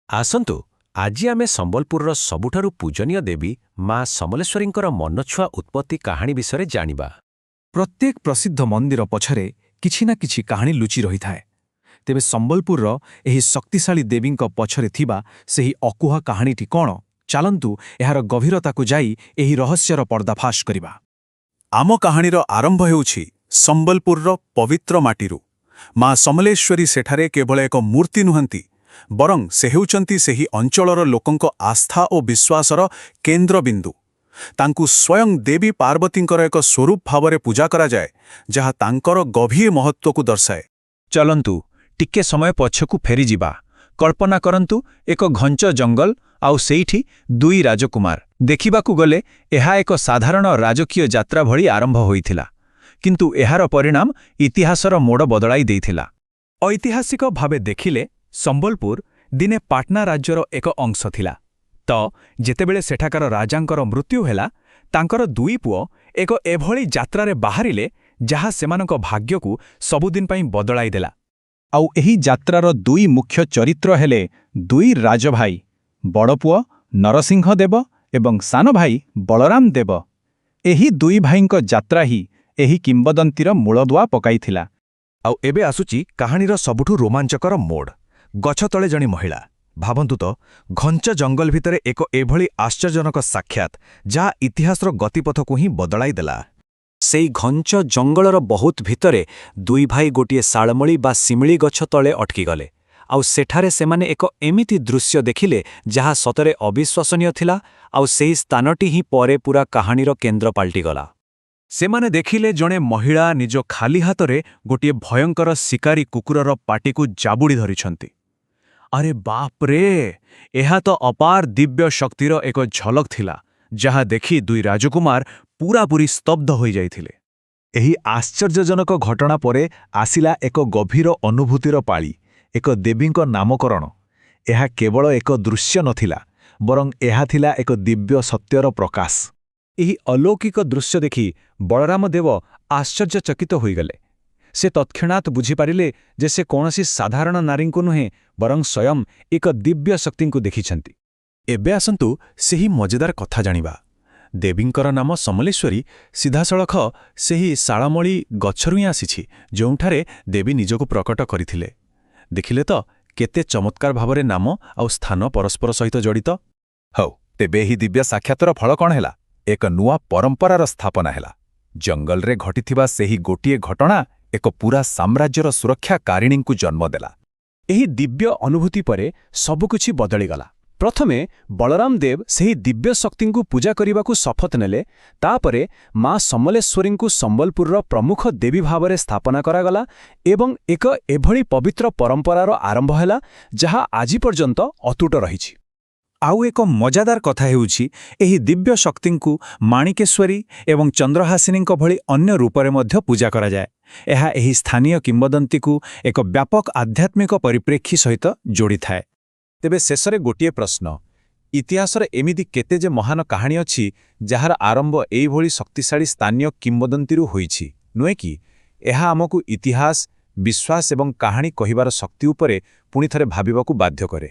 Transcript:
ଆସନ୍ତୁ ଆଜି ଆମେ ସମ୍ବଲପୁରର ସବୁଠାରୁ ପୂଜନୀୟ ଦେବୀ ମା ସମଲେଶ୍ୱରୀଙ୍କର ମନଛୁଆଁ ଉତ୍ପତ୍ତି କାହାଣୀ ବିଷୟରେ ଜାଣିବା। ପ୍ରତ୍ୟେକ ପ୍ରସିଦ୍ଧ ମନ୍ଦିର ପଛରେ କିଛି ନା କିଛି କାହାଣୀ ଲୁଚି ରହିଥାଏ। ତେବେ ସମ୍ବଲପୁରର ଏହି ଶକ୍ତିଶାଳୀ ଦେବୀଙ୍କ ପଛରେ ଥିବା ସେହି ଅକୁହା କାହାଣୀଟି କ'ଣ? ଚାଲନ୍ତୁ, ଏହାର ଗଭୀରତାକୁ ଯାଇ ଏହି ରହସ୍ୟର ପର୍ଦ୍ଦାଫାଶ କରିବା। ଆମ କାହାଣୀର ଆରମ୍ଭ ହେଉଛି ସମ୍ବଲପୁରର ପବିତ୍ର ମାଟିରୁ। ମା ସମଲେଶ୍ୱରୀ ସେଠାରେ କେବଳ ଏକ ମୂର୍ତ୍ତି ନୁହନ୍ତି, ବରଂ ସେ ହେଉଛନ୍ତି ସେହି ଅଞ୍ଚଳର ଲୋକଙ୍କ ଆସ୍ଥା ଓ ବିଶ୍ୱାସର କେନ୍ଦ୍ରବିନ୍ଦୁ। ତାଙ୍କୁ ସ୍ୱୟଂ ଦେବୀ ପାର୍ବତୀଙ୍କର ଏକ ସ୍ୱରୂପ ଭାବରେ ପୂଜା କରାଯାଏ, ଯାହା ତାଙ୍କର ଗଭୀର ମହତ୍ତ୍ୱକୁ ଦର୍ଶାଏ। ଚଲନ୍ତୁ, ଟିକେ ସମୟ ପଛକୁ ଫେରିଯିବା। କଳ୍ପନା କରନ୍ତୁ, ଏକ ଘଞ୍ଚ ଜଙ୍ଗଲ ଆଉ ସେଇଠି ଦୁଇ ରାଜକୁମାର। ଦେଖିବାକୁ ଗଲେ ଏହା ଏକ ସାଧାରଣ ରାଜକୀୟ ଯାତ୍ରା ଭଳି ଆରମ୍ଭ ହୋଇଥିଲା, କିନ୍ତୁ ଏହାର ପରିଣାମ ଇତିହାସର ମୋଡ଼ ବଦଳାଇ ଦେଇଥିଲା। ଐତିହାସିକ ଭାବେ ଦେଖିଲେ ସମ୍ବଲପୁର ଦିନେ ପାଟନା ରାଜ୍ୟର ଏକ ଅଂଶ ଥିଲା। ତ ଯେତେବେଳେ ସେଠାକାର ରାଜାଙ୍କର ମୃତ୍ୟୁ ହେଲା, ତାଙ୍କର ଦୁଇ ପୁଅ ଏକ ଏଭଳି ଯାତ୍ରାରେ ବାହାରିଲେ ଯାହା ସେମାନଙ୍କ ଭାଗ୍ୟକୁ ସବୁଦିନ ପାଇଁ ବଦଳାଇ ଦେଲା। ଆଉ ଏହି ଯାତ୍ରାର ଦୁଇ ମୁଖ୍ୟ ଚରିତ୍ର ହେଲେ ଦୁଇ ରାଜଭାଇ, ବଡ଼ ପୁଅ ନରସିଂହ ଦେବ ଏବଂ ସାନ ଭାଇ ବଳରାମ ଦେବ। ଏହି ଦୁଇ ଭାଇଙ୍କ ଯାତ୍ରା ହିଁ ଏହି କିମ୍ବଦନ୍ତୀର ମୂଳଦୁଆ ପକାଇଥିଲା। ଆଉ ଏବେ ଆସୁଛି କାହାଣୀର ସବୁଠୁ ରୋମାଞ୍ଚକର ମୋଡ଼। ଗଛ ତଳେ ଜଣେ ମହିଳା। ଭାବନ୍ତୁ ତ, ଘଞ୍ଚ ଜଙ୍ଗଲ ଭିତରେ ଏକ ଏଭଳି ଆଶ୍ଚର୍ଯ୍ୟଜନକ ସାକ୍ଷାତ, ଯାହା ଇତିହାସର ଗତିପଥକୁ ହିଁ ବଦଳାଇ ଦେଲା। ସେଇ ଘଞ୍ଚ ଜଙ୍ଗଲର ବହୁତ ଭିତରେ ଦୁଇ ଭାଇ ଗୋଟିଏ ଶାଳମଳି ବା ଶିମିଳି ଗଛ ତଳେ ଅଟକିଗଲେ। ଆଉ ସେଠାରେ ସେମାନେ ଏକ ଏମିତି ଦୃଶ୍ୟ ଦେଖିଲେ ଯାହା ସତରେ ଅବିଶ୍ୱସନୀୟ ଥିଲା। ଆଉ ସେହି ସ୍ଥାନଟି ହିଁ ପରେ ପୂରା କାହାଣୀର କେନ୍ଦ୍ର ପାଲଟିଗଲା। ସେମାନେ ଦେଖିଲେ, ଜଣେ ମହିଳା ନିଜ ଖାଲି ହାତରେ ଗୋଟିଏ ଭୟଙ୍କର ଶିକାରୀ କୁକୁରର ପାଟିକୁ ଜାବୁଡ଼ି ଧରିଛନ୍ତି। ଆରେ ବାପରେ! ଏହା ତ ଅପାର ଦିବ୍ୟ ଶକ୍ତିର ଏକ ଝଲକ ଥିଲା, ଯାହା ଦେଖି ଦୁଇ ରାଜକୁମାର ପୂରାପୂରି ସ୍ତବ୍ଧ ହୋଇଯାଇଥିଲେ। ଏହି ଆଶ୍ଚର୍ଯ୍ୟଜନକ ଘଟଣା ପରେ ଆସିଲା ଏକ ଗଭୀର ଅନୁଭୂତିର ପାଳି, ଏକ ଦେବୀଙ୍କ ନାମକରଣ। ଏହା କେବଳ ଏକ ଦୃଶ୍ୟ ନଥିଲା, ବରଂ ଏହା ଥିଲା ଏକ ଦିବ୍ୟ ସତ୍ୟର ପ୍ରକାଶ। ଏହି ଅଲୌକିକ ଦୃଶ୍ୟ ଦେଖି ବଳରାମ ଦେବ ଆଶ୍ଚର୍ଯ୍ୟଚକିତ ହୋଇଗଲେ। ସେ ତତ୍କ୍ଷଣାତ୍ ବୁଝିପାରିଲେ ଯେ ସେ କୌଣସି ସାଧାରଣ ନାରୀଙ୍କୁ ନୁହେଁ, ବରଂ ସ୍ୱୟଂ ଏକ ଦିବ୍ୟ ଶକ୍ତିଙ୍କୁ ଦେଖିଛନ୍ତି। ଏବେ ଆସନ୍ତୁ ସେହି ମଜେଦାର କଥା ଜାଣିବା। ଦେବୀଙ୍କର ନାମ ସମଲେଶ୍ୱରୀ ସିଧାସଳଖ ସେହି ଶାଳମଳି ଗଛରୁ ହିଁ ଆସିଛି, ଯେଉଁଠାରେ ଦେବୀ ନିଜକୁ ପ୍ରକଟ କରିଥିଲେ। ଦେଖିଲେ ତ, କେତେ ଚମତ୍କାର ଭାବରେ ନାମ ଆଉ ସ୍ଥାନ ପରସ୍ପର ସହିତ ଜଡ଼ିତ? ହଉ, ତେବେ ଏହି ଦିବ୍ୟ ସାକ୍ଷାତର ଫଳ କ'ଣ ହେଲା? ଏକ ନୂଆ ପରମ୍ପରାର ସ୍ଥାପନା ହେଲା। ଜଙ୍ଗଲରେ ଘଟିଥିବା ସେହି ଗୋଟିଏ ଘଟଣା ଏକ ପୂରା ସାମ୍ରାଜ୍ୟର ସୁରକ୍ଷାକାରିଣୀଙ୍କୁ ଜନ୍ମ ଦେଲା। ଏହି ଦିବ୍ୟ ଅନୁଭୂତି ପରେ ସବୁକିଛି ବଦଳିଗଲା। ପ୍ରଥମେ ବଳରାମ ଦେବ ସେହି ଦିବ୍ୟ ଶକ୍ତିଙ୍କୁ ପୂଜା କରିବାକୁ ଶପଥ ନେଲେ। ତାପରେ ମା ସମଲେଶ୍ୱରୀଙ୍କୁ ସମ୍ବଲପୁରର ପ୍ରମୁଖ ଦେବୀ ଭାବରେ ସ୍ଥାପନା କରାଗଲା ଏବଂ ଏକ ଏଭଳି ପବିତ୍ର ପରମ୍ପରାର ଆରମ୍ଭ ହେଲା ଯାହା ଆଜି ପର୍ଯ୍ୟନ୍ତ ଅତୁଟ ରହିଛି। ଆଉ ଏକ ମଜାଦାର କଥା ହେଉଛି, ଏହି ଦିବ୍ୟ ଶକ୍ତିଙ୍କୁ ମାଣିକେଶ୍ୱରୀ ଏବଂ ଚନ୍ଦ୍ରହାସିନୀଙ୍କ ଭଳି ଅନ୍ୟ ରୂପରେ ମଧ୍ୟ ପୂଜା କରାଯାଏ। ଏହା ଏହି ସ୍ଥାନୀୟ କିମ୍ବଦନ୍ତୀକୁ ଏକ ବ୍ୟାପକ ଆଧ୍ୟାତ୍ମିକ ପରିପ୍ରେକ୍ଷୀ ସହିତ ଯୋଡ଼ିଥାଏ। ତେବେ ଶେଷରେ ଗୋଟିଏ ପ୍ରଶ୍ନ। ଇତିହାସରେ ଏମିତି କେତେ ଯେ ମହାନ କାହାଣୀ ଅଛି, ଯାହାର ଆରମ୍ଭ ଏଇଭଳି ଶକ୍ତିଶାଳୀ ସ୍ଥାନୀୟ କିମ୍ବଦନ୍ତୀରୁ ହୋଇଛି, ନୁହେଁ କି? ଏହା ଆମକୁ ଇତିହାସ, ବିଶ୍ୱାସ ଏବଂ କାହାଣୀ କହିବାର ଶକ୍ତି ଉପରେ ପୁଣିଥରେ ଭାବିବାକୁ ବାଧ୍ୟ କରେ।